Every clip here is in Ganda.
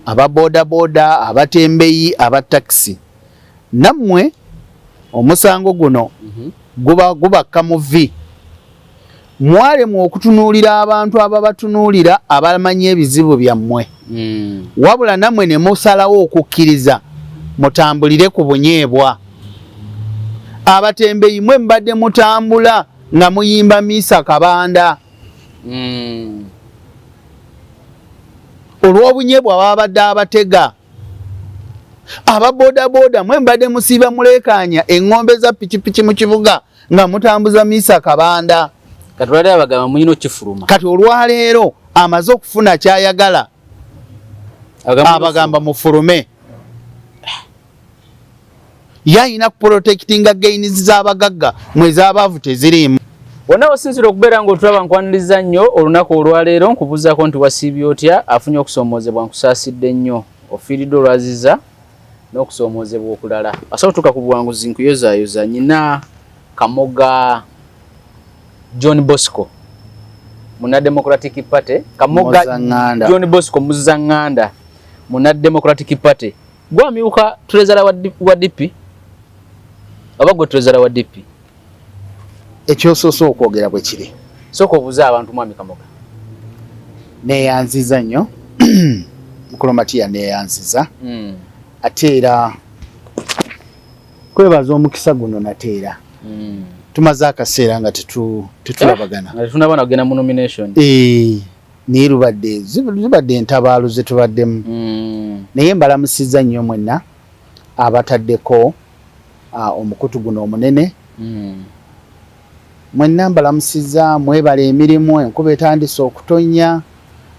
Aba bodaboda, abatembeyi, aba takisi, nammwe omusango guno guba gubakka mu vi. Mwalemwa okutunuulira abantu ababatunuulira, abamanyi ebizibu byammwe, wabula nammwe ne musalawo okukkiriza mutambulire ku bunyeebwa. Abatembeyi, mwe mubadde mutambula nga muyimba Misa Kabanda olw'obunyebwa babadde abatega. Aba bodaboda, mwe mbadde musiiba muleekaanya eŋŋombe za pikipiki mu kibuga nga mutambuza Misa Kabanda. Kati olwaleero abagamba muyina okifuluma. Kati olwaleero amaze okufuna kyayagala, abagamba mufulume. Yayina kuprotectinga gains z'abagagga, mwe z'abaavu teziriimu. Wonna wasinzira okubeera ng'otulaba, nkwaniriza nnyo olunaku olwaleero. Nkubuuzaako nti wasiibye otya? Afunye okusoomoozebwa, nkusaasidde nnyo. Ofiiriddwa olwaziza n'okusoomoozebwa okulala, asobola otuuka ku buwanguzi. Nkuyozaayoza nyina Kamoga John Bosco, muna Democratic Party. Kamoga John Bosco Muzaŋŋanda, muna Democratic Party. Gwamyuka treasurer wa DP oba gwe treasurer wa DP? Ekyosoose okwogera bwe kiri. Sooka obuuze abantu, mwami Kamoga. Neeyanziza nnyo, mukulu Matiya, neeyanziza. Ate era kwebaza omukisa guno nate era. Tumaze akaseera nga tetulabagana. Nga tetunaba nagenda mu nomination. Naye lubadde zibadde entabaalo ze tubaddemu. Naye mbalamusizza nnyo mwenna abataddeko omukutu guno omunene. Mwenna mbalamusizza, mwebala emirimu. Enkuba etandise okutonnya,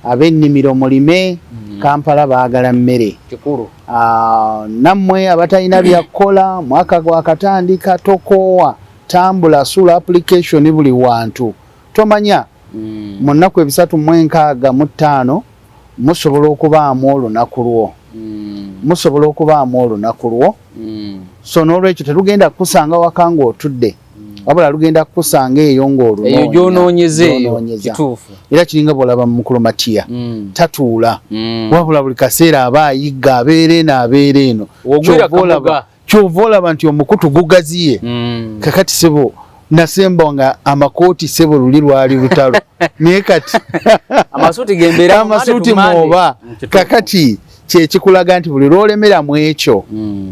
ab'ennimiro mulime. Kampala baagala mmere. Kikulu. Nammwe abatalina byakukola, mwaka gwakatandika, tokoowa, tambula, suula application buli wantu. Tomanya, mu nnaku 365 musobola okubaamu olunaku lwo. Musobola okubaamu olunaku lwo. So n'olwekyo telugenda kukusanga waka ng'otudde, wabula lugenda kukusanga eyo ng'olunoonyeza. Gy'onoonyeza eyo, kituufu. Era kiringa bw'olaba mukulu Matiya, tatuula, wabula buli kaseera aba ayigga, abeera eno, abeera eno. Kyova olaba nti omukutu gugaziye. Kakati sebo, nasemba nga amakooti, sebo, luli lwali lutalo, naye kati amasuuti mwoba. Kakati kyekikulaga nti buli lwolemera mu ekyo,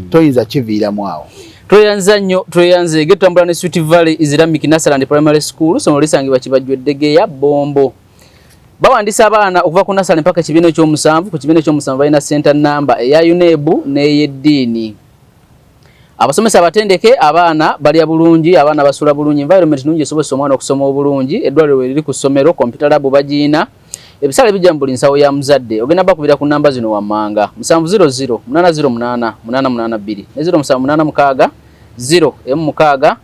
toyinza kiviiramu awo. Tweyanza nnyo, tweyanze. Getutambula ne Sweet Valley Islamic Nursery and Primary School. Somo lisangibwa Kibajjo, Eddegeya, Bombo. Bawandisa abaana okuva ku nursery mpaka ekibiina ekyomusanvu. Ku kibiina ekyomusanvu balina center number eya UNEB n'eyeddiini. Abasomesa abatendeke, abaana balya bulungi, abaana basula bulungi, environment nungi esobozesa omwana okusoma obulungi. Eddwaliro weriri ku ssomero, computer lab bagiina. Ebisale bijja mu buli nsawo ya muzadde. Ogenda bakubira ku namba zino wammanga: 700 808 882 ne 0786 016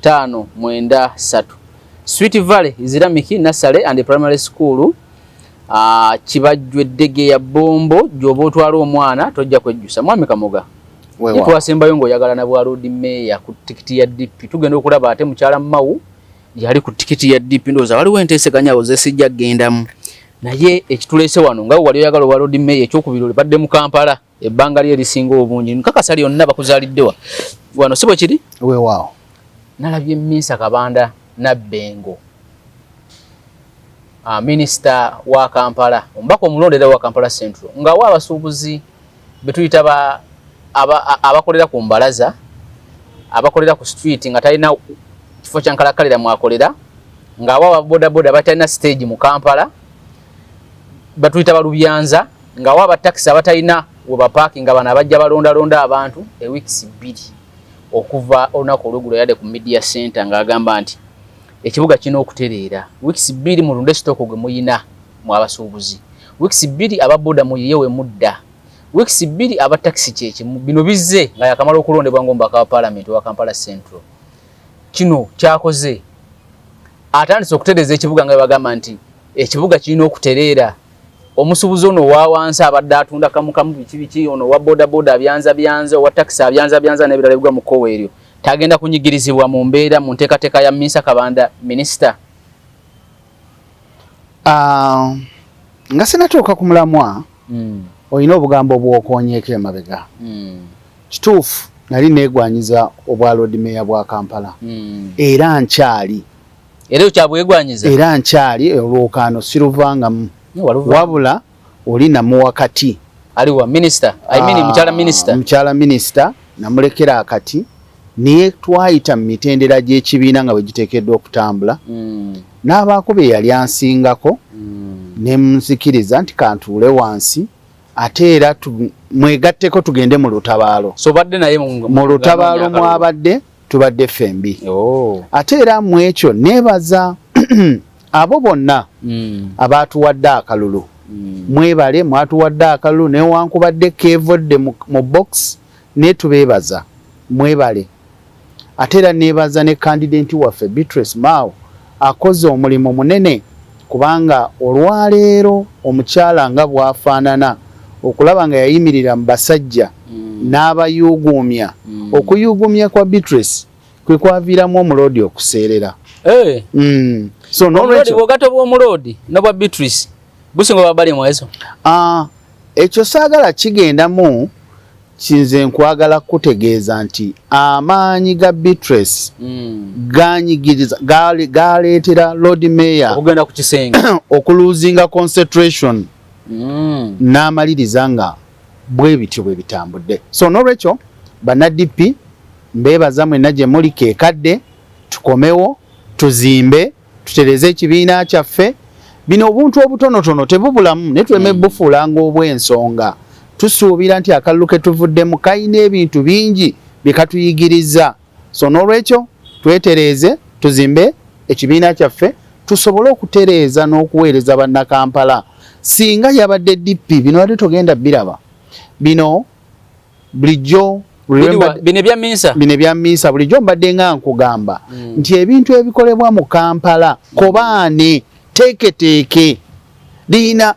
593. Sweet Valley Islamic Nursery and Primary School, Kibajjwe, Eddegeya, Bombo, gy'oba otwala omwana tojja kwejjusa. Mwami Kamoga, twasembayo ng'oyagala na bwa Lord Mayor ku tikiti ya DP. Tugenda okulaba ate mukyala Mawu yali ku tikiti ya DP. Ndowooza waliwo enteeseganya awo zesijja kugendamu, naye ekituleese wano, nga wali oyagala obwa Lord Mayor, ekyokubiri olibadde mu Kampala ebbanga lye erisinga obungi, nkakasa lyonna bakuzaaliddewa wano, si bwe kiri? Weewaawo. Nalabye Minsa Kabanda Nabbengo, minisita wa Kampala, omubaka omulonde wa Kampala Central, ng'awa abasuubuzi betuyita abakolera ku mbalaza, abakolera ku street nga talina kifo kya nkalakkalira mwakolera, ng'awa ababodaboda batalina stage mu Kampala, batuyita balubyanza, ng'awa abatakisi abatalina we bapaakinga, bano abajja balondalonda abantu, ewiikisi 2 okuva olunaku olweggulo yadde ku media center ng'agamba nti ekibuga kirina okutereera. Wiikisi 2 mulunde stock gwe muyina mu abasuubuzi, wiikisi 2 ababoda muyiye we mudda, wiikisi 2 abatakisi kyekimu. Bino bizze nga yakamala okulondebwa ng'omubaka wa paalamenti owa Kampala Central. Kino kyakoze, atandise okutereeza ekibuga nga bagamba nti ekibuga kirina okutereera. Omusuubuzi ono owa wansi abadde atunda kamukamu, biki biki, ono owa bodaboda abyanza byanza, owa takisi abyanza byanza n'ebirala ebigwa mu kkowa eryo, tagenda kunyigirizibwa mu mbeera mu nteekateeka ya Minsa Kabanda minisita? Nga sinatuuka ku mulamwa. Olina obugambo bw'okoonyeeko emabega. Kituufu nali neegwanyiza obwa Lord Mayor bwa Kampala. Era nkyali. Era okyabwegwanyiza? Era nkyali, olwokaano siruvangamu. Wabula oli namuwa kati. Aliwa minister? I mean mukyala minister. Mukyala minister namulekera akati naye twayita mu mitendera gy'ekibiina nga bwe giteekeddwa okutambula. N'abaako bye yali ansingako ne nzikiriza nti kantuule wansi ate era mwegatteko tugende mu lutabaalo. So badde naye mu lutabaalo mwabadde tubadde ffembi. Oh. Ate era mu ekyo neebaza abo bonna abaatuwadde akalulu. Mwebale mwatuwadde akalulu newankubadde keevodde mu box naye tubeebaza mwebale. Ate era neebaza ne kandidenti waffe Beatrice Mao akoze omulimu munene kubanga olwaleero omukyala nga bw'afaanana okulaba nga yayimirira mu basajja n'abayuuguumya. Okuyuuguumya kwa Beatrice kwe kwaviiramu omuloodi okuseerera. Hey. So n'olwekyo bw'ogatta obw'omuloodi n'obwa Beatrice businga obwa Balimwezo. Ekyo saagala kigendamu kinze nkwagala kutegeeza nti amaanyi ga Beatrice ganyigiriza galeetera Lord Mayor okugenda ku kisenge okuluzinga concentration n'amaliriza nga bwe bityo bwe bitambudde. So n'olwekyo banna DP mbeebaza mwenna gye muli keekadde tukomewo tuzimbe tutereze ekibiina kyaffe. Bino obuntu obutonotono tebubulamu naye tuleme bufuulanga obw'ensonga. Tusuubira nti akalulu ke tuvuddemu kalina ebintu bingi bye katuyigiriza. So n'olwekyo twetereeze tuzimbe ekibiina kyaffe tusobole okutereeza n'okuweereza bannakampala. Singa yabadde DP bino badde togenda biraba. Bino bulijjo bino ebya Minsa, bino ebya Minsa bulijjo mbadde nga nkugamba nti ebintu ebikolebwa mu Kampala kobaane teeketeeke lirina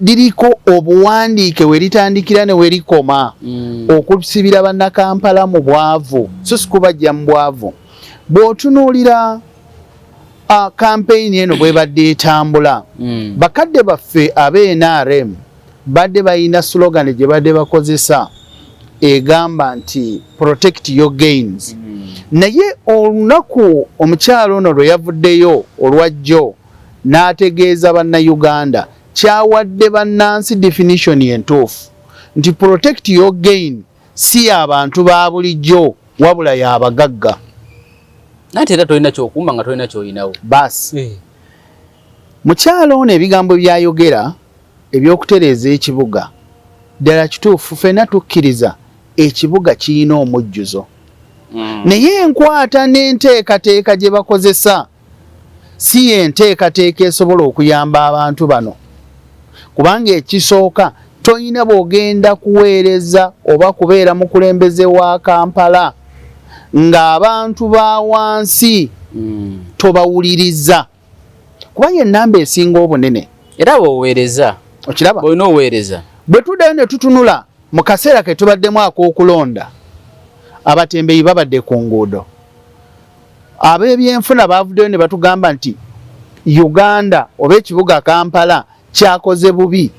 liriko obuwandiike we litandikira ne we likoma okusibira bannakampala mu bwavu so si kubajja mu bwavu. Bw'otunuulira kampeyini eno bwebadde etambula, bakadde baffe abe NRM badde balina slogan gye badde bakozesa egamba nti protect your gains. Naye olunaku omukyalo ono lwe yavuddeyo olwajjo n'ategeeza bannayuganda kyawadde bannansi definition entuufu nti protect your gain si y'abantu ba bulijjo wabula y'abagagga. Ate era tolina ky'okuuma nga tolina ky'olinawo. Baasi. Mukyalo ono ebigambo by'ayogera ebyokutereeza ekibuga ddala kituufu ffenna tukkiriza ekibuga kirina omujjuzo. Naye enkwata n'enteekateeka gye bakozesa si y'enteekateeka esobola okuyamba abantu bano. Kubanga ekisooka tolina bw'ogenda kuweereza oba kubeera mukulembeze wa Kampala ng'abantu ba wansi tobawuliriza. Kuba ye nnamba esinga obunene. Era bw'oweereza. Okiraba? Bw'olina oweereza. Bwe tuddayo ne tutunula mu kaseera ke tubaddemu ak'okulonda, abatembeeyi babadde ku nguudo. Ab'ebyenfuna baavuddeyo ne batugamba nti Uganda oba ekibuga Kampala kyakoze bubi.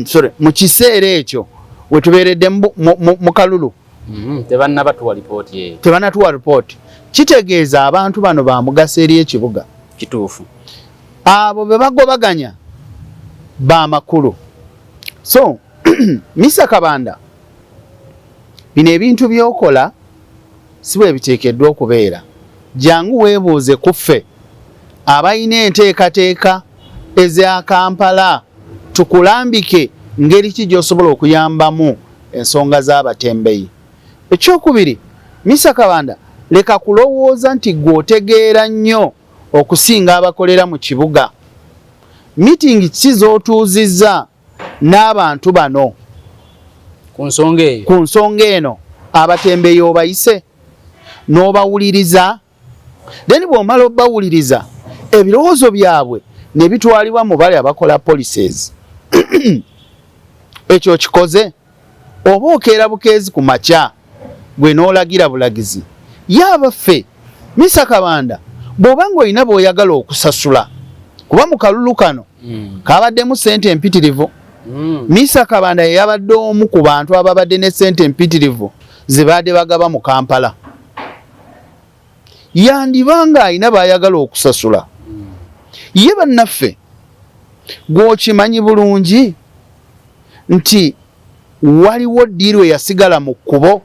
Sorry, mu kiseera ekyo we tubeeredde mu kalulu. Tebannabatuwa lipooti eyo. Tebannatuwa lipooti. Kitegeeza abantu bano ba mugaso eri ekibuga. Kituufu. Abo be bagobaganya ba makulu. So, Misa Kabanda, bino ebintu by'okola si bwe biteekeddwa okubeera. Jangu weebuuze ku ffe abalina enteekateeka eza Kampala tukulambike ngeri ki gy'osobola okuyambamu ensonga z'abatembeyi. Ekyokubiri, Misa Kabanda, leka kulowooza nti ggwe otegeera nnyo okusinga abakolera mu kibuga. Meeting ki z'otuuzizza n'abantu bano ku nsonga eyo? Ku nsonga eno abatembeyi obayise n'obawuliriza, then bw'omala obawuliriza ebirowoozo byabwe ne bitwalibwa mu bali abakola policies. Ekyo okikoze oba okeera bukeezi ku makya gwe n'olagira bulagizi. Ye abaffe Misa Kabanda, bw'oba ng'olina bw'oyagala okusasula, kuba mu kalulu kano kabaddemu ssente empitirivu. Misa Kabanda yeyabadde omu ku bantu ababadde ne ssente empitirivu ze baadde bagaba mu Kampala. Yandiba ng'alina b'ayagala okusasula. Ye bannaffe, gw'okimanyi bulungi nti waliwo ddiiru eyasigala mu kkubo,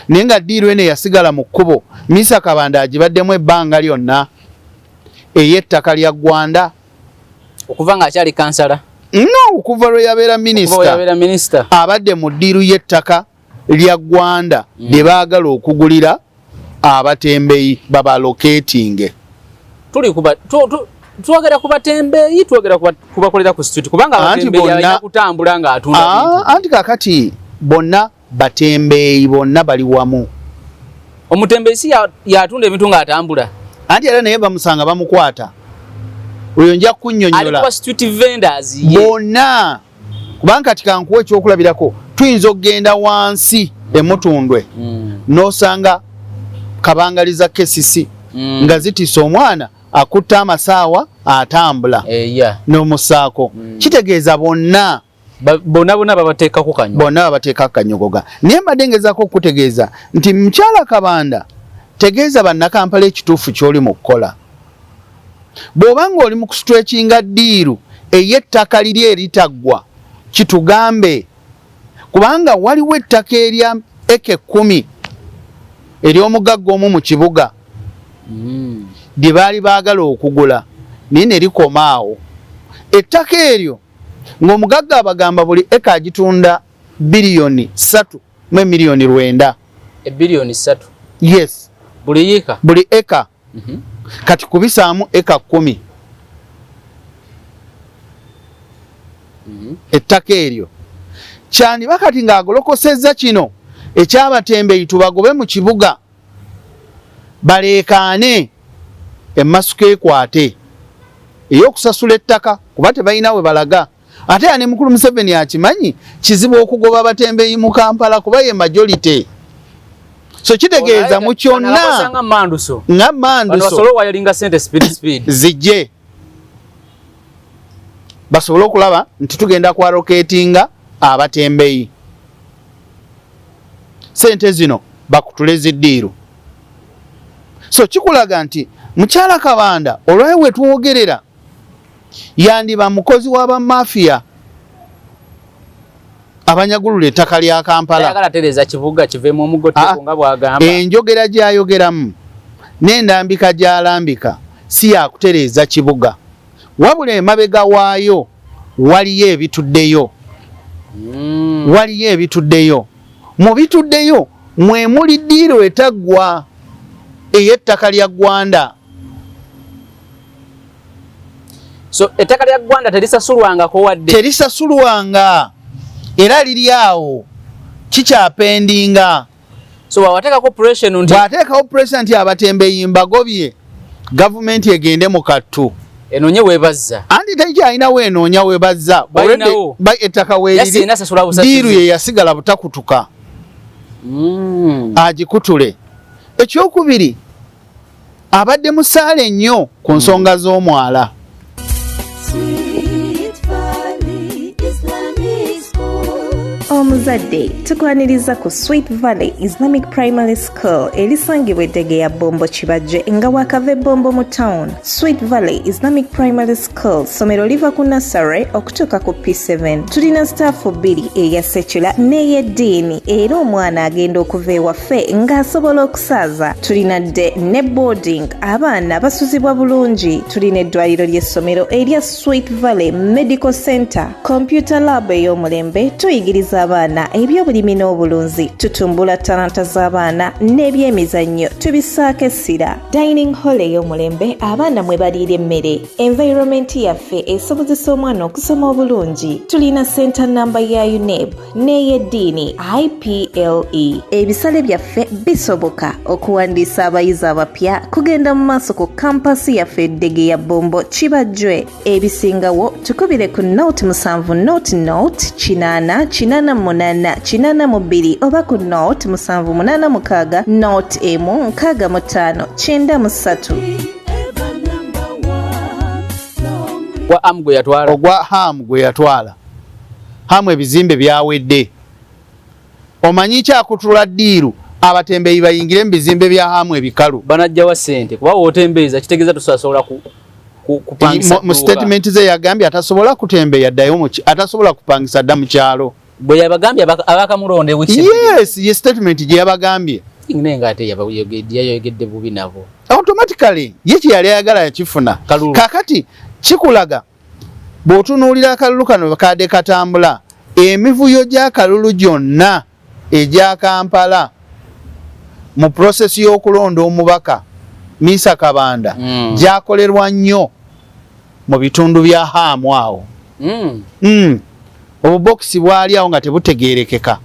naye nga ddiiru eno eyasigala mu kkubo Misa Kabanda agibaddemu ebbanga lyonna ey'ettaka lya Ggwanda. Okuva ng'akyali kansala? No, okuva lwe yabeera minisita. Abadde mu ddiiru y'ettaka lya Ggwanda lye baagala okugulira abatembeyi babaloketinge. Tuli kuba twogera ku batembeyi, twogera ku bakolera ku street, kubanga abatembeyi alina kutambula ng'atunda bintu. Anti kakati bonna batembeyi, bonna bali wamu. Omutembeyi si yatunda ebintu ng'atambula. Anti era naye bamusanga bamukwata. Oyo nja kunnyonnyola. Ali ku street vendors ye. Bonna. Kubanga kati kankuwa ekyokulabirako, tuyinza okugenda wansi emutundwe n'osanga kabangali za KCC nga zitisa omwana akutta amasaawa atambula n'omusaako. Kitegeeza bonna bonna bonna babateekako kanyogoga. Bonna babateekako kanyogoga. Naye mbadde ngezaako okukutegeeza nti mukyala Kabanda, tegeeza Bannakampala ekituufu ky'oli mu kukola. Bw'oba ng'oli mu kusitrekinga ddiiru ey'ettaka liri eritaggwa, kitugambe, kubanga waliwo ettaka erya eka 10 ery'omugagga omu mu kibuga lye baali baagala okugula, naye ne likoma awo. Ettaka eryo ng'omugagga abagamba buli eka agitunda biliyoni 3 mu miliyoni 9. Biliyoni 3? Yes. Buli yiika? Buli eka. Kati kubisaamu eka 10. Ettaka eryo kyandiba kati ng'agolokosezza kino ekyabatembeyi tubagobe mu kibuga baleekaane emmasuka ekwate ey'okusasula ettaka, kuba tebalina we balaga. Ate ya ne mukulu Museveni akimanyi kizibu okugoba abatembeyi mu Kampala kuba ye majority. So kitegeeza mu kyonna nga manduso nga manduso zijje basobole okulaba nti tugenda kwa roketinga abatembeyi. Sente zino bakutule ziddiiru. So kikulaga nti mukyala Kabanda olwayo we twogerera yandiba mukozi wa bamafia abanyagulula ettaka lya Kampala. Ayagala tereza kibuga kiveemu omugotteko nga bw'agamba. Enjogera gy'ayogeramu n'endambika gy'alambika si ya kutereeza kibuga, wabula emabega waayo waliyo ebituddeyo. Waliyo ebituddeyo. Mu bituddeyo mwe muli ddiiro etaggwa ey'ettaka lya Ggwanda. So ettaka lya Ggwanda terisasulwangako wadde? Terisasulwanga, era liri awo kikyapendinga. So bw'ateekako pressure nti bw'ateekawo pressure nti abatembeyi mbagobye, gavumenti egende mu kattu enoonye webazza. Anti tekyalina weenoonya webazza, ettaka weeriri, ddiiru ye yasigala butakutuka. Agikutule. Ekyokubiri, abadde musaale nnyo ku nsonga z'omwala. Omuzadde tukwaniriza ku Sweet Valley Islamic Primary School erisangibwa eddege ya Bombo Kibajje nga wakava Bombo mu town. Sweet Valley Islamic Primary School ssomero liva ku nursery okutuuka ku P7. Tulina staafu bbiri, eya secular n'ey'eddiini, era omwana agenda okuva ewaffe ng'asobola okusaaza. Tulina day ne boarding, abaana basuzibwa bulungi. Tulina eddwaliro ly'essomero erya Sweet Valley Medical Center, computer lab ey'omulembe, tuyigiriza abaana ebyobulimi n'obulunzi, tutumbula talanta z'abaana n'ebyemizannyo tubissaako essira. Dining hall ey'omulembe abaana mwe baliira emmere. Environment yaffe esobozesa omwana okusoma obulungi. Tulina center namba ya UNEB n'ey'eddiini IPLE. Ebisale byaffe bisoboka. Okuwandiisa abayizi abapya kugenda mu maaso ku kampasi yaffe eddege ya Bombo Kibajjwe. Ebisingawo tukubire ku 07 00 8 88 82 oba ku 07 86 01 65 93. Ogwa Ham gwe yatwala. Ogwa Ham gwe yatwala. Hamu ebizimbe byawedde. Omanyi kyakutula ddiiru abatembeeyi bayingire mu bizimbe bya Hamu ebikalu. Banajjawa ssente kuba w'otembeeza kitegeeza tusasobola kupangisa. Mu statement ze yagambye atasobola kutembeeya addayo, atasobola kupangisa adda mu kyalo. Bwe yabagambye abakamulonda. Yes, ye statement gye yabagambye. Naye nga ate yayogedde bubi nabo. Automatically ye kye yali ayagala yakifuna. Kakati kikulaga bw'otunuulira akalulu kano kadde katambula, emivuyo gy'akalulu gyonna egya Kampala mu process y'okulonda omubaka Minsa Kabanda gyakolerwa nnyo mu bitundu bya Haamu awo. Obubokisi bwali awo nga tebutegeerekeka.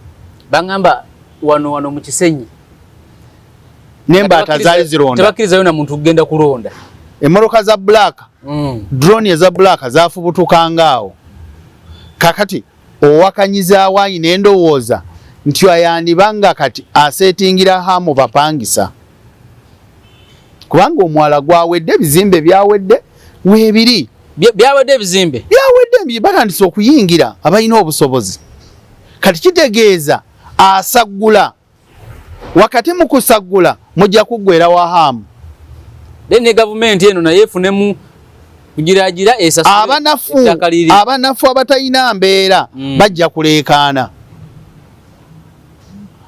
Bangamba wano wano mu Kisenyi n'embaata zaali zironda. Tebakkirizayo na muntu kugenda kulonda. Emmotoka za black, drone eza black zafubutukanga awo. Kakati owakanyizaawo ayina endowooza nti ayandiba nga kati aseetingira Hamu bapangisa, kubanga omwala gwawedde, ebizimbe byawedde, weebiri. Byawedde ebizimbe. Byawedde, batandise okuyingira abalina obusobozi. Kati kitegeeza asaggula, wakati mu kusaggula mujja kuggwera wa Hamu. Then ne gavumenti eno naye efunemu kugiragira esasule abanafu abanafu abatalina mbeera bajja kuleekaana.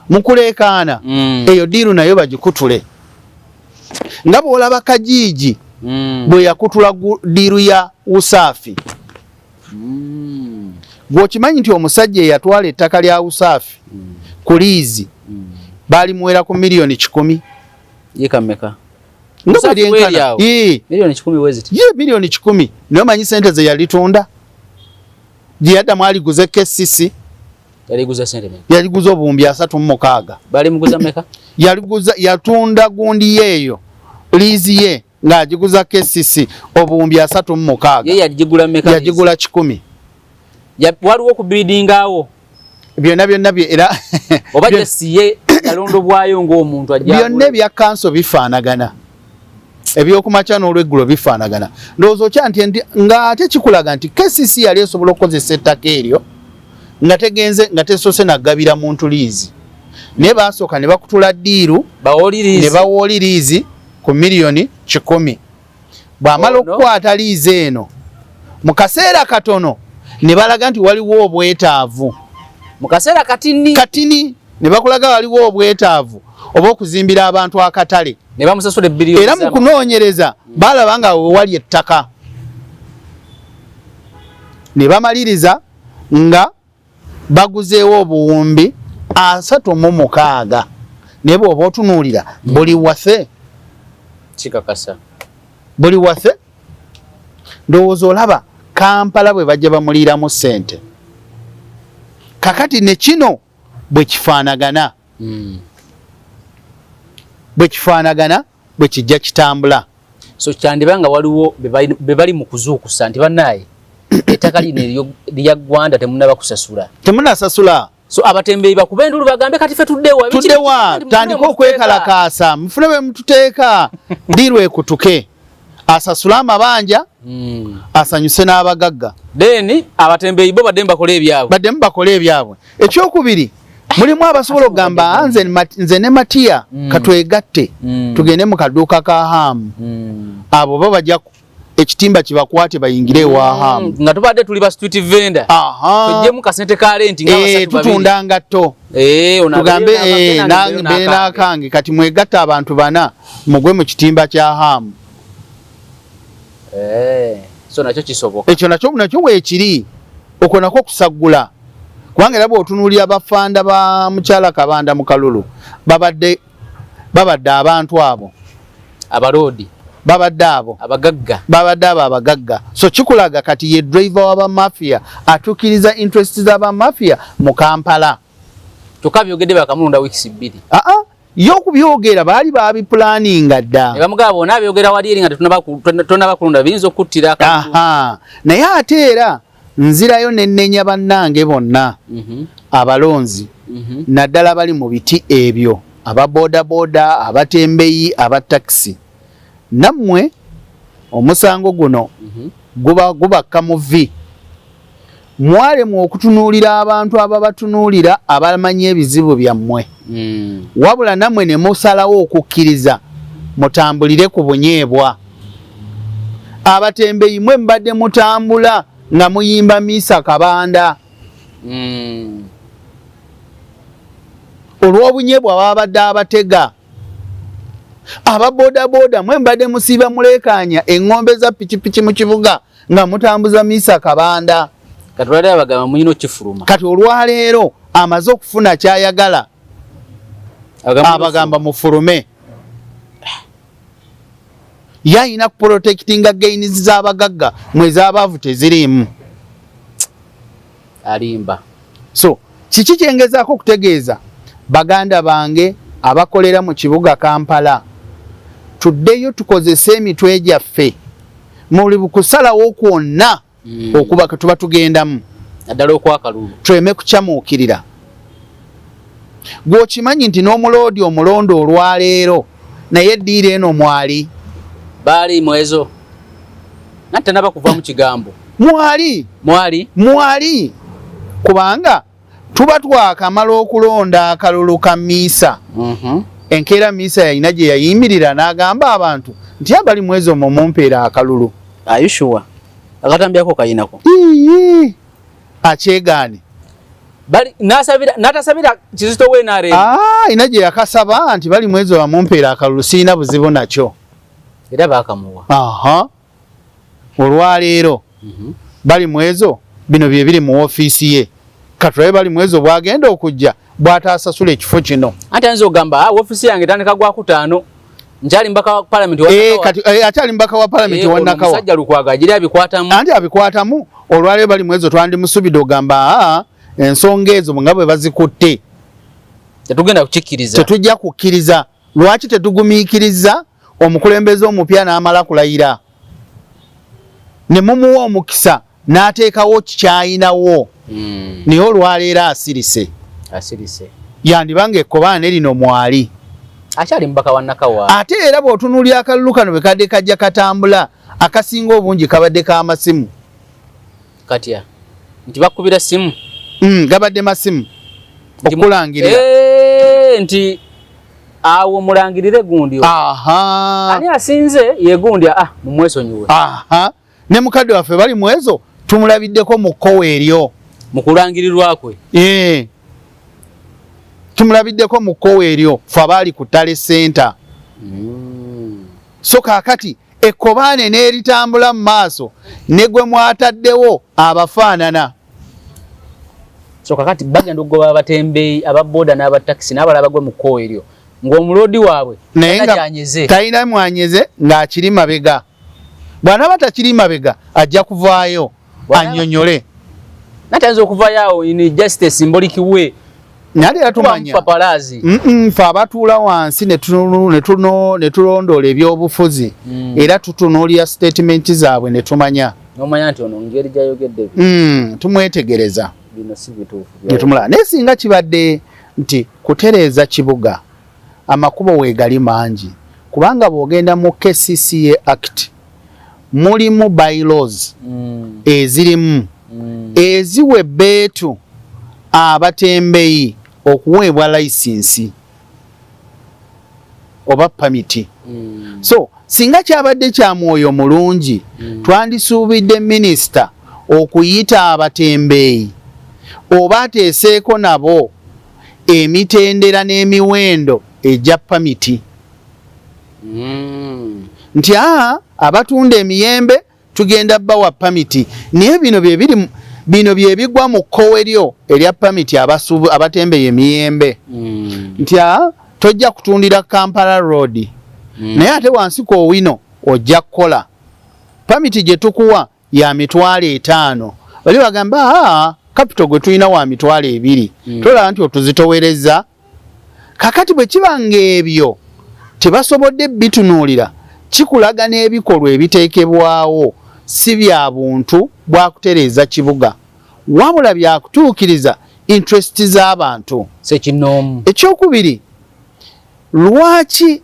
Mu kuleekaana eyo deal nayo bagikutule nga bw'olaba Kajiigi bwe yakutula deal ya Usaafi. Gw'okimanyi nti omusajja eyatwala ettaka lya Usaafi ku liizi baalimuwera ku miliyoni 100. Yikameka? Nga bwe lyenkana. Miliyoni 100 weziti? Ye, miliyoni 100. Naye omanyi sente ze yalitunda gye yaddamu aliguze KCC? Yaliguza sente meka? Yaliguza obuwumbi 36. Balimuguza meka? Yaliguza, yatunda gundi yeeyo liizi ye ng'agiguza KCC obuwumbi 36. Ye yagigula meka? Yagigula 100. Waliwo okubidingawo. Byonna byonna bye era. Oba jesiye yalondobwayo ng'omuntu ajja. Byonna ebya kanso bifaanagana, ebyokumakya n'olweggulo bifaanagana. Ndowooza okya nti ng'ate kikulaga nti KCC yali esobola okukozesa ettaka eryo nga tegenze nga tesoose nagabira muntu liizi, naye baasooka ne bakutula deal ne bawooli liizi ku miliyoni 100. Bw'amala okukwata liizi eno mu kaseera katono ne balaga nti waliwo obwetaavu. Mu kaseera katini. Katini ne bakulaga waliwo obwetaavu oba okuzimbira abantu akatale. Ne bamusasula ebiliyoni. Era mu kunoonyereza balaba nga wewali ettaka ne bamaliriza nga baguzeewo obuwumbi 36. Naye bw'oba otunuulira buli wase Kikakasa. Buli wase. Ndowooza olaba Kampala bwe bajja bamuliiramu ssente. Kakati ne kino bwe kifaanagana, bwe kifaanagana bwe kijja kitambula. So kyandiba nga waliwo be bali mu kuzuukusa nti bannaaye ettaka lino lya ggwanda, temunaba kusasula. Temunasasula. So abatembeeyi bakube endulu bagambe kati fe tuddewa. Tuddewa, tandike okwekalakaasa, mufune bwe mututeeka, deal ekutuke, asasule amabanja, asanyuse n'abagagga. Then abatembeeyi bo baddemu bakole ebyabwe. Baddemu bakole ebyabwe. Ekyokubiri, mulimu abasobola okugamba, nze, nze ne Matiya katwegatte tugende mu kaduuka ka Haamu. Abo bo bajja ekitimba kibakwate bayingire ewa Haamu. Nga tubadde tuli ba street vendor, tujjemu kasente ka rent nga basatu babiri. Tutunda ngatto. Tugambe mbeere n'akange. Kati mwegatte abantu bana mugwe mu kitimba kya Haamu. So nakyo kisoboka. Ekyo nakyo weekiri, okwo nakwo kusaggula, kubanga era bw'otunuulira bafanda ba mukyala Kabanda mu kalulu babadde abantu abo. Abaloodi. Babadde abo. Abagagga. Babadde abo abagagga. So kikulaga kati ye driver w'abamafia, atuukiriza interest z'abamafia mu Kampala. Kyokka byogedde bakamulonda weeks 2. Aa, ye okubyogera baali babipulaninga dda. Ne bamugamba bona abyogera wali eri nga tonaba kulonda biyinza okuttira. Naye ate era nzirayo nennenya bannange bonna abalonzi, naddala bali mu biti ebyo, aba bodaboda, abatembeyi, aba takisi, nammwe omusango guno guba gubakka mu vi. Mwalemwa okutunuulira abantu ababatunuulira abamanyi ebizibu byammwe. Wabula nammwe ne musalawo okukkiriza mutambulire ku bunyeebwa. Abatembeyi mwe mubadde mutambula nga muyimba Misa Kabanda. Olw'obunyeebwa babadde abatega. Aba bodaboda mwe mubadde musiiba muleekaanya eŋŋombe za pikipiki mu kibuga nga mutambuza Misa Kabanda. Kati olwaleero abagamba mulina okukifuluma. Kati olwaleero amaze okufuna ky'ayagala abagamba mufulume. Ye alina kuprotectinga gains z'abagagga mwe ez'abaavu teziriimu. Alimba. So kiki kyengezaako okutegeeza baganda bange abakolera mu kibuga Kampala, tuddeyo tukozese emitwe gyaffe muli kusalawo kwonna okuba tuba tugendamu naddala okwakalulu, tuleme kucamuukirira. Gw'okimanyi nti n'omuloodi omulondo olwaleero naye eddiiro eno mwali baali mwezo nanti tanaba kuva mu kigambo mwali mwali mwali kubanga tuba twakamala okulonda akalulu ka Misa. Enkeera Misa yalina gye yayimirira n'agamba abantu nti abali mwezo omwo mumpeera akalulu. Are you sure? Akatambi ako kayinako. Iiii akyegaane. Bali nasabira natasabira Kizito we NRM. Ah, ina gye yakasaba nti bali mwezo bamumpeera akalulu sirina buzibu nakyo. Era bakamuwa. Aha. Olwaleero bali mwezo bino bye biri mu ofiisi ye. Katulabe bali mwezo bwagenda okujja bw'ataasasula ekifo kino. Anti ayinza okugamba ah, ofiisi yange etandika gwa kutaano nkyali mbaka wa parliament wa kati akyali mbaka wa parliament wa Nakawa. Omusajja Lukwago agira abikwatamu. Anti abikwatamu olwaleero bali mwezo twandimusubidde ogamba ah, ensonga ezo nga bwe bazikutte. Tetugenda kukikkiriza. Tetujja kukkiriza. Lwaki tetugumiikiriza omukulembeze omupya n'amala kulayira ne mumuwa omukisa n'ateekawo kyayinawo? Naye olwaleero asirise. Asirise. Yandiba ng'ekkobaane lino mwali. Akyali mubaka wa Nakawa. Ate era bw'otunuulira akalulu kano bwe kadde kajja katambula, akasinga obungi kabadde k'amasimu. Katya nti bakubira simu? Gabadde masimu okulangirira. Nti awo mulangirire gundi. Aha. Ani asinze ye gundi ah mumwesonyiwe. Aha. Ne mukadde waffe bali mwezo tumulabiddeko mu kkowe eryo. Mu kulangirirwa kwe. Tumulabiddeko mu kkowe eryo ffe abaali ku Tale Center. So kaakati ekkobaane n'eritambula mu maaso ne gwe mwataddewo abafaanana. So kakati bagenda okugoba abatembeeyi aba boda n'aba takisi n'abalala bagwe mu kkowe eryo ng'omuloodi waabwe naye nga talina mwanyeze ng'akiri mabega. Bw'anaaba takiri mabega ajja kuvaayo annyonnyole. Nate ayinza okuvaayo awo in just a symbolic way. Naye era tumanya ffe abatuula wansi ne tulondoola ebyobufuzi era tutunuulira sitatimenti zaabwe ne tumanya. N'omanya nti ono ngeri gy'ayogedde tumwetegereza. Bino si bituufu. Ne tumulaba. Naye singa kibadde nti kutereeza kibuga amakubo weegali mangi kubanga bw'ogenda mu KCCA Act mulimu bylaws ezirimu eziwa ebbeetu abatembeyi okuweebwa layisinsi oba pamiti. So singa kyabadde kya mwoyo mulungi twandisuubidde minisita okuyita abatembeeyi oba ateeseeko nabo emitendera n'emiwendo egya pamiti. Nti abatunda emiyembe tugenda bawa pamiti naye bino bye biri bino bye bigwa mu kkowe lyo erya pamiti abatembeya emiyembe. Nti tojja kutundira Kampala Road. Naye ate wansi ku Owino ojja kukola pamiti gye tukuwa ya 500,000. Bali bagamba capital gwe tulina wa 200,000. Tolaba nti otuzitowereza. Kakati bwe kiba ng'ebyo tebasobodde bitunuulira, kikulaga n'ebikolwa ebiteekebwawo si bya buntu bwa kutereeza kibuga wabula bya kutuukiriza interest z'abantu. Ssekinnoomu. Ekyokubiri, lwaki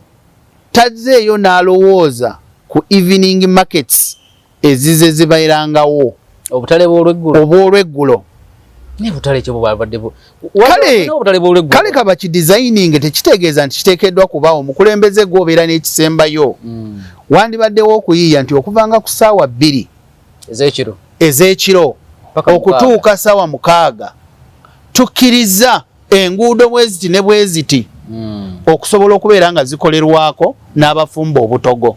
tazzeeyo n'alowooza ku evening markets ezize zibeerangawo? Obutale bw'olweggulo. Obw'olweggulo. Naye butale ki bwabadde bu Kale obutale bw'olweggulo. Kale kaba ki designing tekitegeeza nti kiteekeddwa kubaawo omukulembeze gw'obeera n'ekisembayo. Wandibaddewo okuyiiya nti okuvanga ku ssaawa 2 ez'ekiro ez'ekiro okutuuka ssaawa 6 tukkiriza enguudo bweziti ne bweziti okusobola okubeera nga zikolerwako n'abafumba obutogo.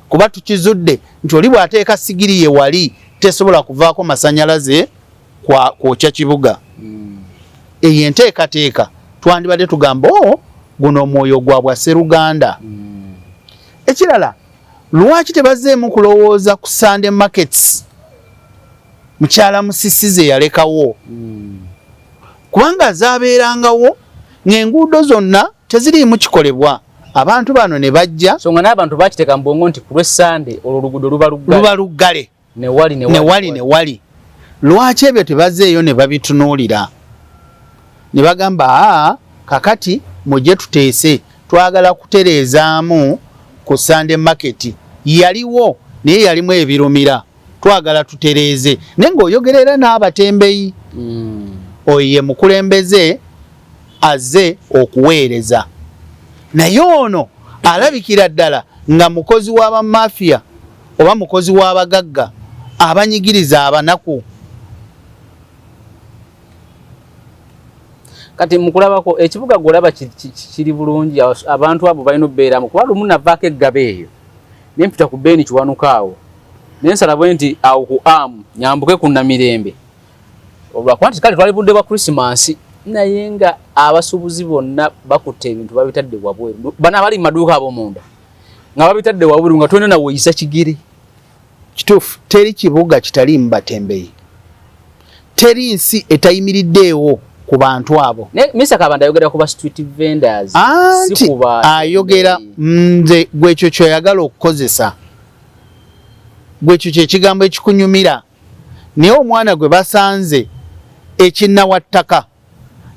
Kuba tukizudde nti oli bw'ateeka sigiri ye wali tesobola kuvaako masanyalaze kwokya kibuga. Eyo enteekateeka twandibadde tugamba o guno omwoyo gwa bwa Sseruganda. Ekirala, lwaki tebazzeemu kulowooza ku Sunday markets mukyala Musisi ze yalekawo? Kubanga zaabeerangawo ng'enguudo zonna teziriimu kikolebwa, abantu bano ne bajja. So nga n'abantu bakiteeka mu bwongo nti ku lw'Essande olwo oluguudo luba luggale. Luba luggale. Ne wali, ne wali, ne wali, ne wali. Lwaki ebyo tebazzeeyo ne babitunuulira? Ne bagamba, aa, kakati mujje tuteese, twagala kutereezaamu ku Sunday market. Yaliwo naye yalimu ebirumira, twagala tutereeze. Naye ng'oyogera era n'abatembeyi. Oyo ye mukulembeze azze okuweereza. Naye ono alabikira ddala nga mukozi wa bamafia oba mukozi w'abagagga abanyigiriza abanaku. Kati mukulabako ekibuga gw'olaba kiri bulungi, abantu abo balina okubeeramu, kuba lumu navaako eggaba eyo ne mpita ku Beni Kiwanuka awo ne nsala bwe nti awo ku Amu nyambuke ku Namirembe, olwakuba nti kale twali budde bwa Christmas, naye nga abasuubuzi bonna bakutte ebintu babitadde wabweru, bano abali mu maduuka ab'omunda nga babitadde wabweru nga tolina nawe oyisa kigere. Kituufu, teri kibuga kitaliimu batembeyi, teri nsi etayimiriddeewo ku bantu abo. Naye Mister Kabanda ayogera ku ba street vendors, anti si ku ba ayogera nze gwe ekyo ky'oyagala okukozesa, gwe ekyo kye kigambo ekikunyumira. Naye omwana gwe basanze ekinnawattaka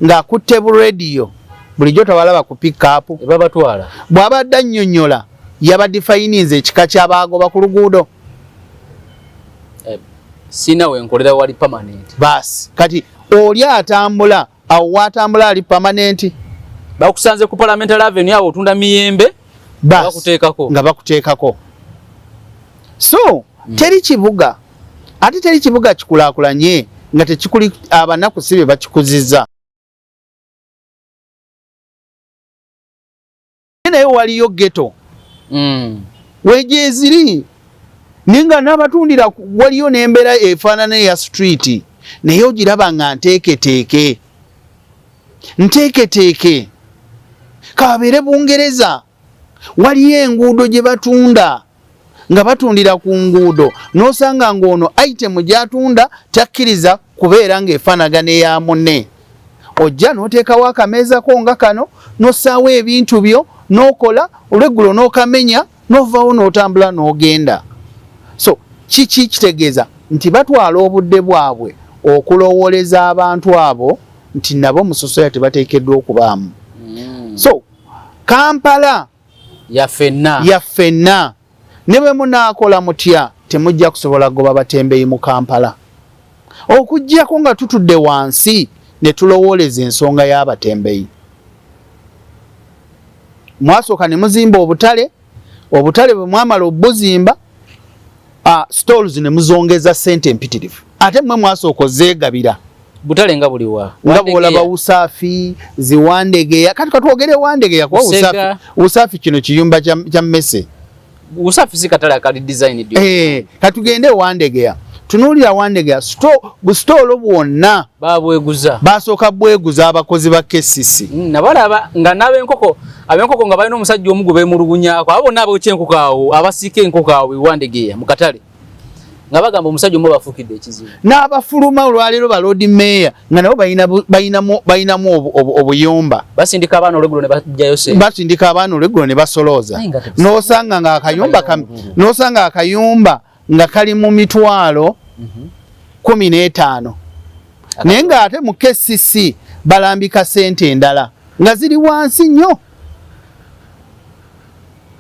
ng'akutte bu radio, bulijjo tabalaba ku pick-up, babatwala. Bw'abadde annyonnyola yabadifayininze ekika ky'abaagoba ku luguudo. Sina wenkolera wali permanent. Basi kati oli atambula awo watambula ali permanent. Bakusanze ku Parliamentary Avenue awo otunda miyembe, bakuteekako. Nga bakuteekako. So teri kibuga, ate teri kibuga kikulaakulanye nga tekikuli abanaku si be bakikuziza. Naye waliyo ghetto. Weegyeziri naye nga n'abatundira waliyo n'embeera efaanana eya street, naye ogiraba nga nteeketeeke nteeketeeke. Kabeere Bungereza waliyo enguudo gye batunda nga batundira ku nguudo, n'osanga ng'ono item gy'atunda takkiriza kubeera ng'efaanagana eya munne. Ojja n'oteekawo akameeza ko nga kano, n'ossaawo ebintu byo, n'okola olweggulo n'okamenya, n'ovaawo n'otambula n'ogenda. So kiki kitegeeza nti batwala obudde bwabwe okulowooleza abantu abo nti nabo mu society tebateekeddwa okubaamu. So Kampala ya ffenna, ya ffenna. Ne bwe munaakola mutya temujja kusobola kugoba batembeyi mu Kampala, okuggyako nga tutudde wansi ne tulowooleza ensonga y'abatembeyi. Mwasooka ne muzimba obutale, obutale bwe mwamala obuzimba, stalls ne muzongeza ssente empitirivu, ate mmwe mwasooka ozeegabira. Butale nga buli wa nga bw'olaba Usaafi ziwandegeya. Kati katwogere Wandegeya kuba Usaafi, Usaafi kino kiyumba kya mmese. Usaafi si katale akali design. Katugende Wandegeya, tunuulira Wandegeya busitoolo bwonna babweguza, basooka bweguza abakozi ba KCC. Nabalaba nga n'abenkoko, abenkoko nga balina omusajja omu gwe beemulugunyaako, abo bonna abookya enkoko awo, abasiika enkoko awo e Wandegeya mu katale, nga bagamba omusajja omu bafuukidde ekizibu. N'abafuluma olwaleero ba Lord Mayor nga nabo balinamu obuyumba. Basindika abaana olweggulo ne bajjayo ssente. Basindika abaana olweggulo ne basolooza, n'osanga nga akayumba n'osanga akayumba nga kali mu mitwalo 15, naye ng'ate mu KCC balambika ssente endala nga ziri wansi nnyo.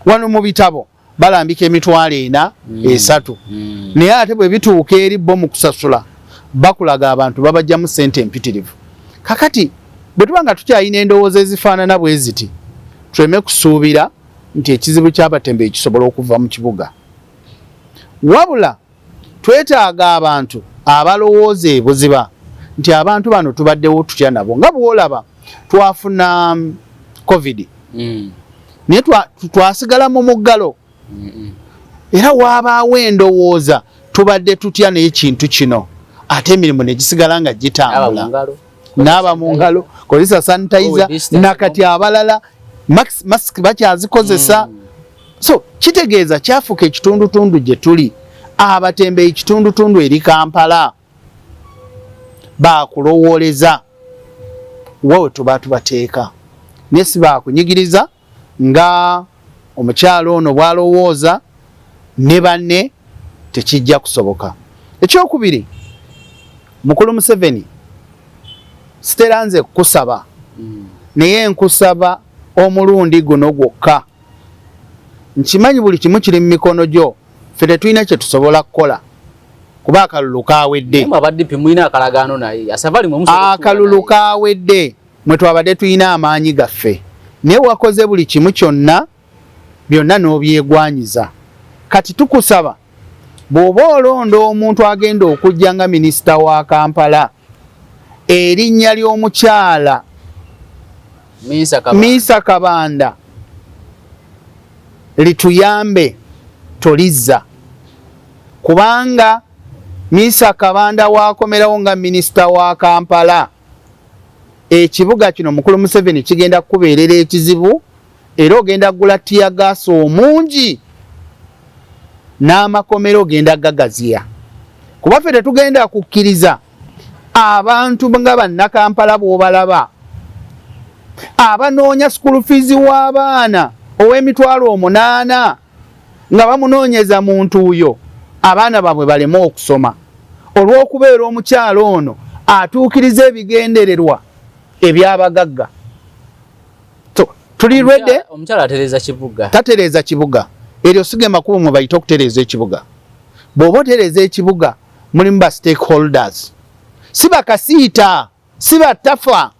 Wano mu bitabo Balambika 40,000 3. Naye ate bwe bituuka eri bo mu kusasula, bakulaga abantu babajjamu ssente empitirivu. Kakati bwe tuba nga tukyalina endowooza ezifaanana bwe ziti, tuleme kusuubira nti ekizibu ky'abatembeeyi kisobola okuva mu kibuga. Wabula twetaaga abantu abalowooza ebuziba nti abantu bano tubaddewo tutya nabo. Nga bw'olaba twafuna COVID, naye twasigala mu muggalo, era waabaawo endowooza tubadde tutya n'ekintu kino, ate emirimu ne gisigala nga gitambula. Naaba mu ngalo, kozesa sanitizer, nakati abalala mask bakyazikozesa. So kitegeeza kyafuuka ekitundutundu gye tuli. Abatembeeyi kitundutundu eri Kampala, bakulowooleza wawe tuba tubateeka, naye si bakunyigiriza nga omukyalo ono bw'alowooza ne banne. Tekijja kusoboka. Ekyokubiri, mukulu Museveni, sitera nze kukusaba, naye nkusaba omulundi guno gwokka. Nkimanyi buli kimu kiri mu mikono gyo, ffe tetulina kye tusobola kukola kuba akalulu kawedde. Akalulu kawedde, mwe twabadde tulina amaanyi gaffe, naye wakoze buli kimu kyonna byonna n'obyegwanyiza. Kati tukusaba, bw'oba olonda omuntu agenda okujja nga minisita wa Kampala, erinnya ly'omukyala Minsa Kabanda lituyambe tolizza, kubanga Minsa Kabanda wakomerawo nga minisita wa Kampala, ekibuga kino, mukulu Museveni, kigenda kukubeerera ekizibu, era ogenda kugula tear gas omungi n'amakomera ogenda gagaziya, kuba ffe tetugenda kukkiriza abantu nga bannakampala bw'obalaba abanoonya school fees w'abaana ow'emitwalo 8 nga bamunoonyeza mu ntuuyo, abaana baabwe baleme okusoma olw'okubeera omukyalo ono atuukiriza ebigendererwa ebyabagagga. Tuli ready. Omukyala atereeza kibuga? Tatereeza kibuga. Eryo sige makubo mwe bayita okutereeza ekibuga. Bw'oba otereeza ekibuga, mulimu ba stakeholders, si bakasiita, si batafa.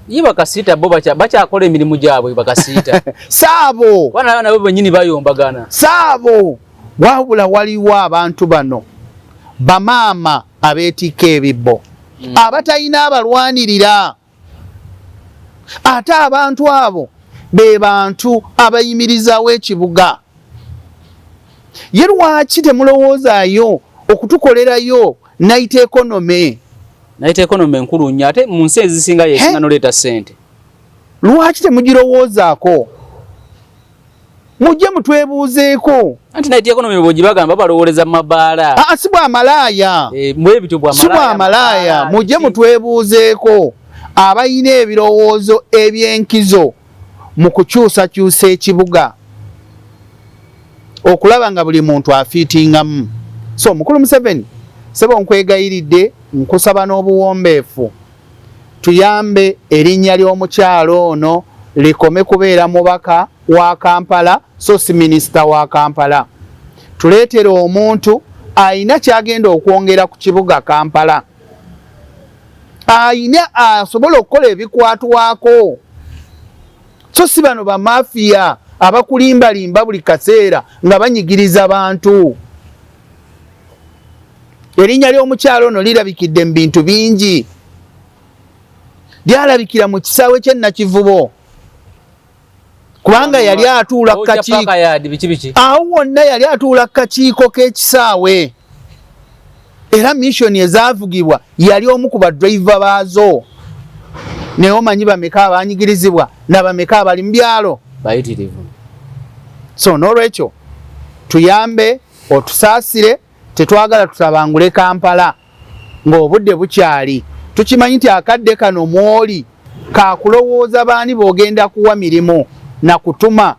Ye bakasiita bo bakyakola emirimu gyabwe, bakasiita. Saabo. Bana nabo bennyini bayombagana. Saabo. Wabula waliwo abantu bano bamaama abeetikka ebibbo, abatalina abalwanirira, ate abantu abo be bantu abayimirizaawo ekibuga. Ye lwaki temulowoozaayo okutukolerayo night economy? Night economy enkulu nnyo, ate mu nsi ezisinga yesinga noleeta ssente. Lwaki temugirowoozaako? Mujje mutwebuuzeeko. Anti night economy bw'ogibagamba balowooleza mu mabaala. Aa, si bwamalaaya. Eh, mwebityo. Si bwamalaaya. Mujje mutwebuuzeeko abalina ebirowoozo ebyenkizo mu kukyusakyusa ekibuga okulaba nga buli muntu afiitingamu. So mukulu Museveni, sebo, nkwegayiridde, nkusaba n'obuwombeefu, tuyambe erinnya ly'omukyalo ono likome kubeera mubaka wa Kampala so si minisita wa Kampala. Tuleetere omuntu ayina kyagenda okwongera ku kibuga Kampala, ayina asobola okukola ebikwatwako, so si bano bamafiya abakulimbalimba buli kaseera nga banyigiriza bantu. Erinnya ly'omukyalo ono lirabikidde mu bintu bingi. Lyalabikira mu kisaawe ky'e Nakivubo, kubanga yali atuula ku kakiiko awo wonna, yali atuula ku kakiiko k'ekisaawe, era mission ezaavugibwa yali omu ku badriver baazo. Naye omanyi bameka abanyigirizibwa nabameka abali mu byalo? Bayitirivu. So n'olwekyo tuyambe, otusaasire, tetwagala tutabangule Kampala ng'obudde bukyali. Tukimanyi nti akadde kano mwoli kakulowooza baani b'ogenda kuwa mirimu na kutuma,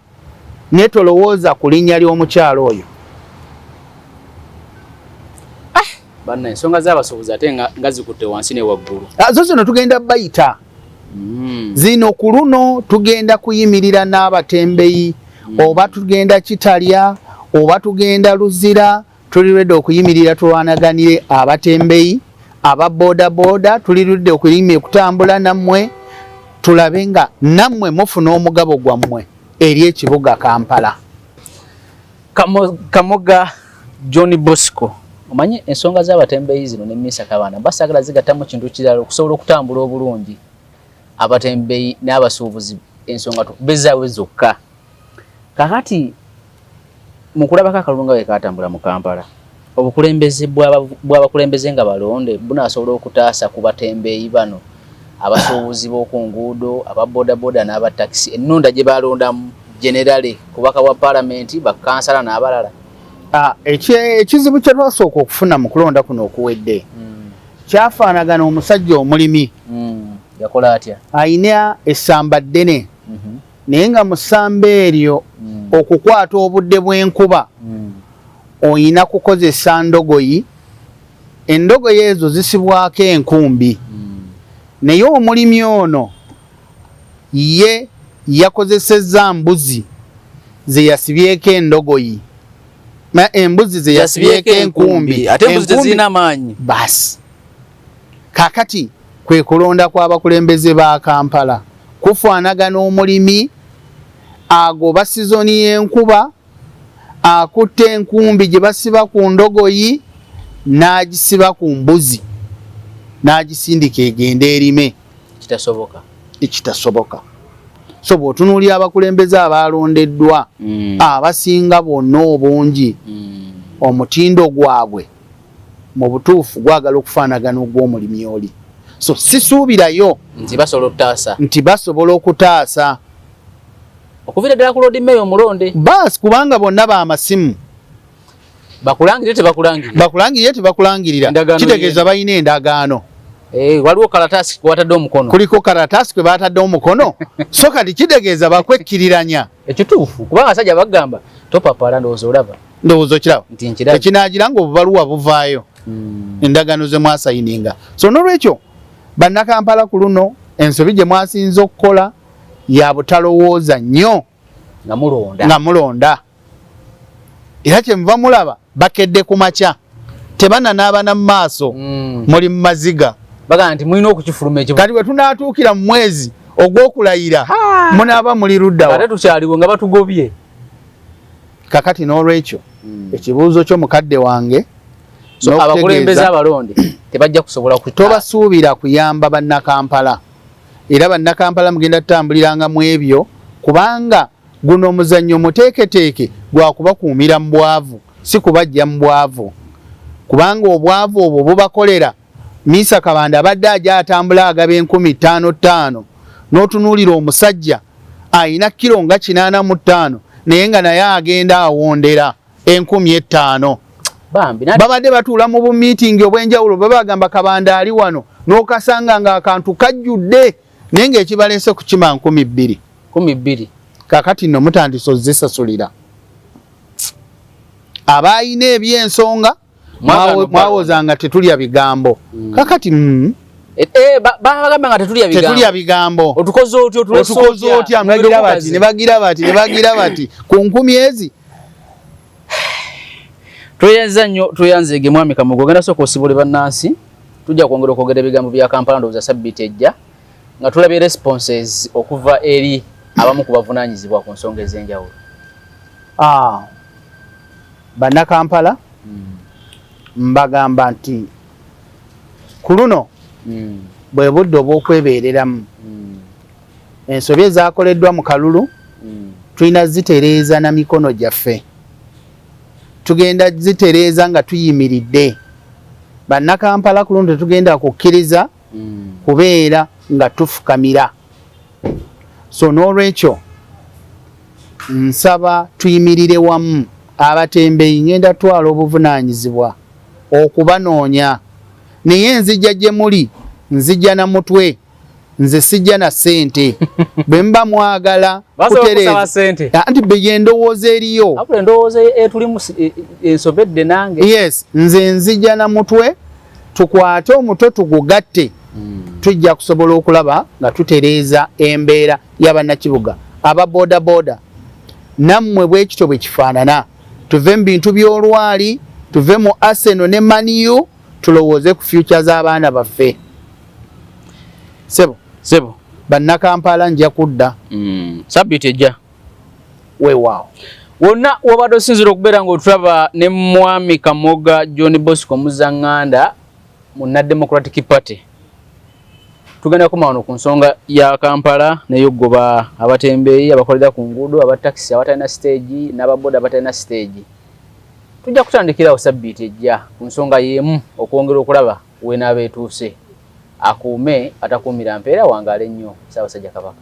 naye tolowooza ku linnya ly'omukyalo oyo. Banna, ensonga z'abasuubuzi ate nga zikutte wansi ne waggulu. Ah, zo zino tugenda bayita zino ku luno tugenda kuyimirira n'abatembeyi, oba tugenda kitalya, Oba tugenda Luzira, tuli ready okuyimirira tulwanaganire abatembeyi, aba boda boda, tuli ready okuyimirira okutambula nammwe, tulabe nga nammwe mufuna omugabo gwammwe eri ekibuga Kampala. Kamoga John Bosco, omanyi ensonga z'abatembeyi zino ne Misa Kabanda basaagala zigattamu kintu kirala okusobola okutambula obulungi. Abatembeyi n'abasuubuzi ensonga bezaabwe zokka. Kakati mu kulabako akalulu nga bwe katambula mu Kampala, obukulembeze bw'abakulembeze nga balonde bunaasobola okutaasa ku batembeeyi bano, abasuubuzi b'oku nguudo, aba bodaboda n'aba takisi, ennonda gye balondamu generale kubaka wa palamenti, bakansala n'abalala? Ekizibu kye twasooka okufuna mu kulonda kuno okuwedde kyafaanagana omusajja omulimi. Yakola atya? Ayina essamba ddene, naye nga mu ssamba eryo okukwata obudde bw'enkuba oyina kukozesa ndogoyi. Endogoyi ezo zisibwako enkumbi, naye omulimi ono ye yakozesezza mbuzi ze yasibyeko endogoyi, embuzi ze yasibyeko enkumbi, ate embuzi tezirina maanyi. Basi kakati kwe kulonda kw'abakulembeze ba Kampala kufaanagana omulimi agoba sizoni y'enkuba, akutte enkumbi gye basiba ku ndogoyi n'agisiba ku mbuzi n'agisindika egende erime. Kitasoboka. Ekitasoboka. So bw'otunuulira abakulembeze abalondeddwa, abasinga bonna obungi omutindo gwabwe mu butuufu gwagala okufaanagana ogw'omulimi oli. So sisuubirayo nti basobola okutaasa, nti basobola okutaasa okuviira ddala ku Lord Mayor omulonde. Baasi, kubanga bonna bamasimu. Bakulangirire tebakulangirira, bakulangirire tebakulangirira, kitegeeza balina endagaano. Waliwo kalatasi kwe batadde omukono, kuliko kalatasi kwe batadde omukono. So kati kitegeeza bakwekkiriranya. Ekituufu, kubanga abasajja bagamba topapala. Ndowooza olaba. Ndowooza okiraba ekinagira nga obubaluwa buvaayo, endagaano ze mwasayininga. So nolwekyo Bannakampala, ku luno ensobi gye mwasinze okukola ya butalowooza nnyo nga mulonda. Nga mulonda. Era kyemuva mulaba bakedde ku makya tebananaabana mu maaso, muli mu maziga. Bagamba nti mulina okukifuluma ekibuga. Kati bwe tunaatuukira mu mwezi ogw'okulayira, munaaba muli luddawa? Ate tukyaliwo nga batugobye. Kakati n'olwekyo ekibuuzo kyo, mukadde wange, abakulembeze abalonde tebajja kusobola. Tobasuubira kuyamba Bannakampala. Era Bannakampala mugenda tutambuliranga mu ebyo, kubanga guno omuzannyo muteeketeeke gwa kubakuumira mu bwavu, si kubajja mu bwavu, kubanga obwavu obwo bubakolera. Misa Kabanda abadde aja atambula agaba 5000 50, n'otunuulira omusajja ayina kiro nga 85, naye nga naye agenda awondera 5000. Babadde batuula mu bumiitingi obw'enjawulo, babagamba Kabanda ali wano, n'okasanga ng'akantu kajjudde, naye ng'ekibaleese kukima 2000. 20. Kakati nno mutandise ozisasulira abayina ebyensonga. Mwawozanga tetulya bigambo. Kakati Bagamba nga tetulya bigambo. Tetulya bigambo. Otukoze otya? Otukoze otya? Nebagira bati, nebagira bati, nebagira bati ku nkumi ezi. Tweyanza nnyo, tweyanzeege mwami Kamugo. Ogenda sooka osibule bannansi, tujja kwongera okwogera ebigambo bya Kampala ndowooza sabbiiti ejja, nga tulabye responses okuva eri abamu ku bavunaanyizibwa ku nsonga ez'enjawulo. Ah, Bannakampala, mbagamba nti ku luno bwe budde obw'okwebeereramu. Ensobi ezaakoleddwa mu kalulu tulina zitereeza na mikono gyaffe. Tugenda zitereeza nga tuyimiridde. Bannakampala, ku luno tetugenda kukkiriza kubeera nga tufukamira. So n'olwekyo nsaba tuyimirire wamu. Abatembeyi, ngenda twala obuvunaanyizibwa okubanoonya, naye nzija gye muli nzija na mutwe, nze sijja na ssente. Bwe muba mwagala kutereeza, anti be yendowooza eriyo. Endowooza etulimu ensobedde nange. Yes, nze nzija na mutwe. Tukwate omutwe tugugatte, tujja kusobola okulaba nga tutereeza embeera y'abannakibuga. Aba boda boda, nammwe bwekityo bwe kifaanana. Tuve mu bintu by'olwali, tuve mu Arsenal ne Man U, tulowooze ku future z'abaana baffe. Sebo. Sebo. Bannakampala, nja kudda. Sabiti ejja. Weewaawo. Wonna wabadde osinzira okubeera ng'otulaba ne Mwami Kamoga John Bosco Muzaŋŋanda, munna Democratic Party. Tugenda kukoma wano ku nsonga ya Kampala n'ey'okugoba abatembeeyi abakolera ku nguudo, abatakisi abatalina siteegi n'ababoda abatalina siteegi. Tujja kutandikirawo sabbiiti ejja ku nsonga y'emu okwongera okulaba weenaaba etuuse. Akuume atakuumira mpeera. Wangaale nnyo Ssaabasajja Kabaka.